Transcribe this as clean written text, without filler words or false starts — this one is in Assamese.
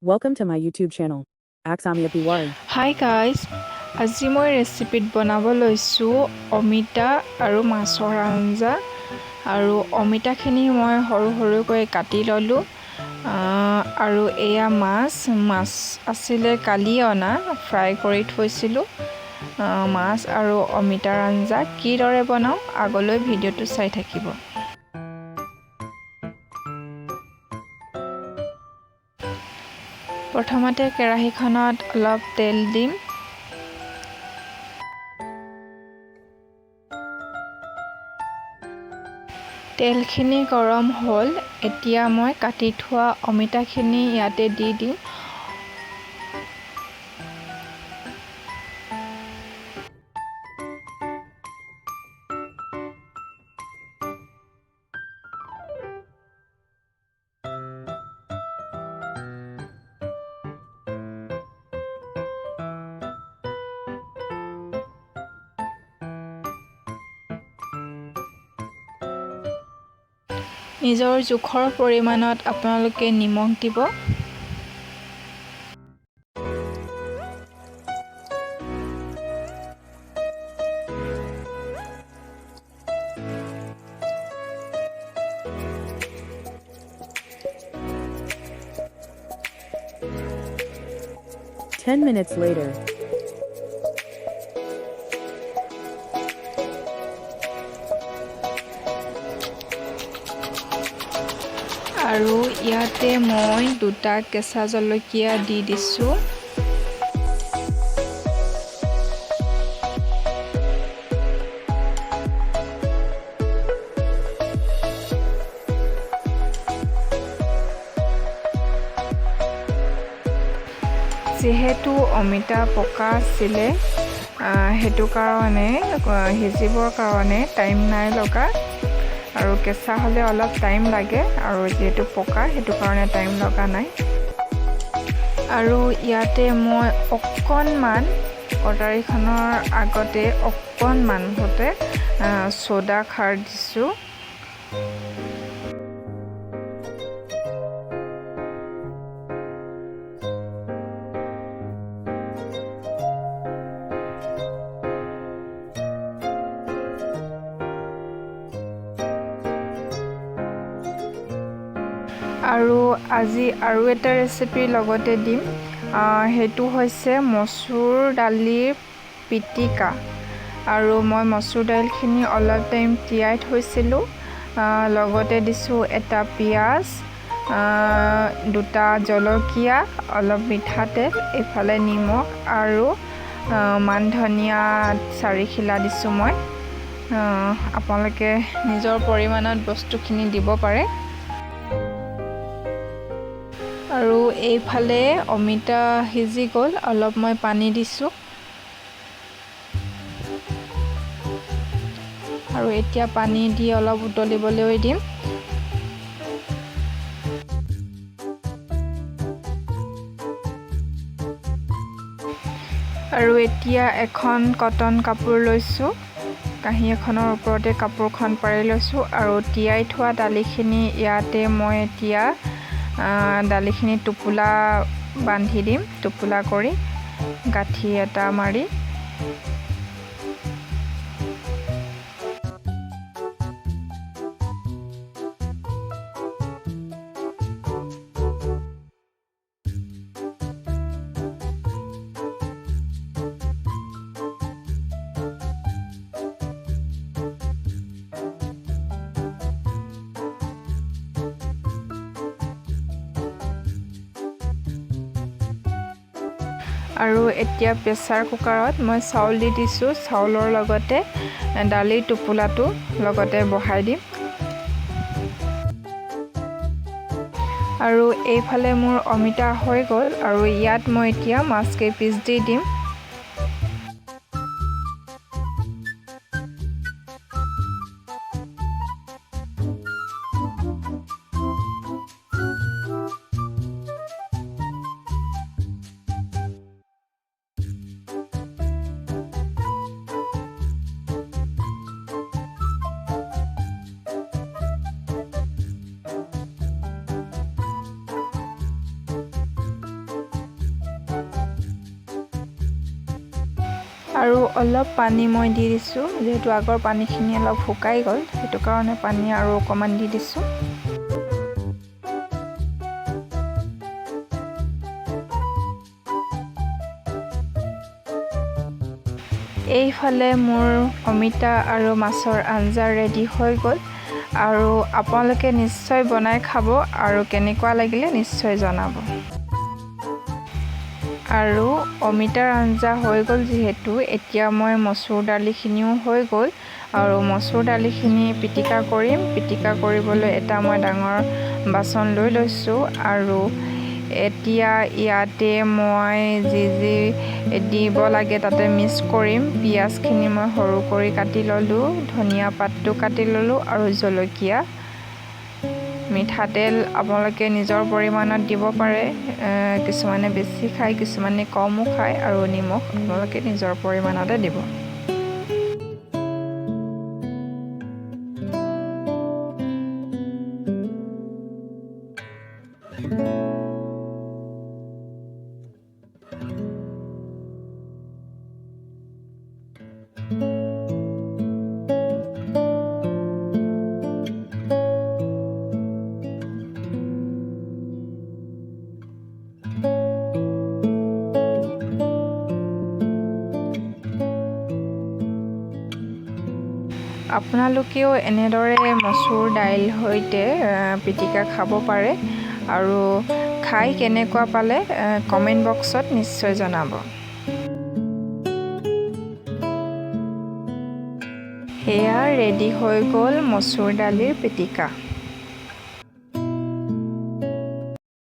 Welcome to my YouTube channel, Axamia Piwari. Hi guys, আজি মই ৰেচিপিত বনাব লৈছোঁ অমিতা আৰু মাছৰ আঞ্জা। আৰু অমিতাখিনি মই সৰু সৰুকৈ কাটি ল'লোঁ আৰু এয়া মাছ মাছ আছিলে কালি অনা, ফ্ৰাই কৰি থৈছিলোঁ। মাছ আৰু অমিতাৰ আঞ্জা কিদৰে বনাওঁ আগলৈ ভিডিঅ'টো চাই থাকিব। প্ৰথমতে কেৰাহীখনত অলপ তেল দিম। তেলখিনি গৰম হ'ল, এতিয়া মই কাটি থোৱা অমিতাখিনি ইয়াতে দি দিম। নিজৰ জোখৰ পৰিমাণত আপোনালোকে নিমখ দিব। 10 minutes later. আৰু ইয়াতে মই দুটা কেঁচা জলকীয়া দি দিছোঁ। যিহেতু অমিতা পকা আছিলে, সেইটো কাৰণে সিজিবৰ কাৰণে টাইম নাই লগা, আৰু কেঁচা হ'লে অলপ টাইম লাগে, আৰু যিহেতু পকা সেইটো কাৰণে টাইম লগা নাই। আৰু ইয়াতে মই অকণমান কটাৰীখনৰ আগতে অকণমান মুঠতে চ'ডা খাৰ দিছোঁ। আৰু আজি আৰু এটা ৰেচিপি লগতে দিম, সেইটো হৈছে মচুৰ দালিৰ পিটিকা। আৰু মই মচুৰ দাইলখিনি অলপ টাইম তিয়াই থৈছিলোঁ, লগতে দিছোঁ এটা পিঁয়াজ, দুটা জলকীয়া, অলপ মিঠাতেল, এইফালে নিমখ আৰু মান ধনিয়া চাৰিখিলা দিছোঁ মই। আপোনালোকে নিজৰ পৰিমাণত বস্তুখিনি দিব পাৰে। আৰু এইফালে অমিতা সিজি গ'ল, অলপ মই পানী দিছোঁ। আৰু এতিয়া পানী দি অলপ উতলিবলৈ দিম। আৰু এতিয়া এখন কটন কাপোৰ লৈছোঁ, কাঁহী এখনৰ ওপৰতে কাপোৰখন পাৰি লৈছোঁ। আৰু তিয়াই থোৱা দালিখিনি ইয়াতে মই এতিয়া দালিখিনি টোপোলা বান্ধি দিম, টোপোলা কৰি গাঁঠি এটা মাৰি। আৰু এতিয়া প্ৰেছাৰ কুকাৰত মই চাউল দি দিছোঁ, চাউলৰ লগতে দালিৰ টোপোলাটো লগতে বহাই দিম। আৰু এইফালে মোৰ অমিতা হৈ গ'ল, আৰু ইয়াত মই এতিয়া মাছ কেইপিচ দি দিম। আৰু অলপ পানী মই দি দিছোঁ, যিহেতু আগৰ পানীখিনি অলপ শুকাই গ'ল, সেইটো কাৰণে পানী আৰু অকণমান দি দিছোঁ। এইফালে মোৰ অমিতা আৰু মাছৰ আঞ্জা ৰেডি হৈ গ'ল। আৰু আপোনালোকে নিশ্চয় বনাই খাব আৰু কেনেকুৱা লাগিলে নিশ্চয় জনাব। আৰু অমিতাৰ আঞ্জা হৈ গ'ল যিহেতু, এতিয়া মই মচুৰ দালিখিনিও হৈ গ'ল। আৰু মচুৰ দালিখিনি পিটিকা কৰিম। পিটিকা কৰিবলৈ এটা মই ডাঙৰ বাচন লৈ লৈছোঁ। আৰু এতিয়া ইয়াতে মই যি যি দিব লাগে তাতে মিক্স কৰিম। পিঁয়াজখিনি মই সৰু কৰি কাটি ল'লোঁ, ধনিয়া পাতটো কাটি ল'লোঁ আৰু জলকীয়া, মিঠাতেল আপোনালোকে নিজৰ পৰিমাণত দিব পাৰে। কিছুমানে বেছি খায়, কিছুমানে কমো খায়। আৰু নিমখ আপোনালোকে নিজৰ পৰিমাণতে দিব। আপোনালোকেও এনেদৰে মচুৰ দাইল সৈতে পিটিকা খাব পাৰে আৰু খাই কেনেকুৱা পালে কমেণ্ট বক্সত নিশ্চয় জনাব। সেয়া ৰেডি হৈ গ'ল মচুৰ দালিৰ পিটিকা।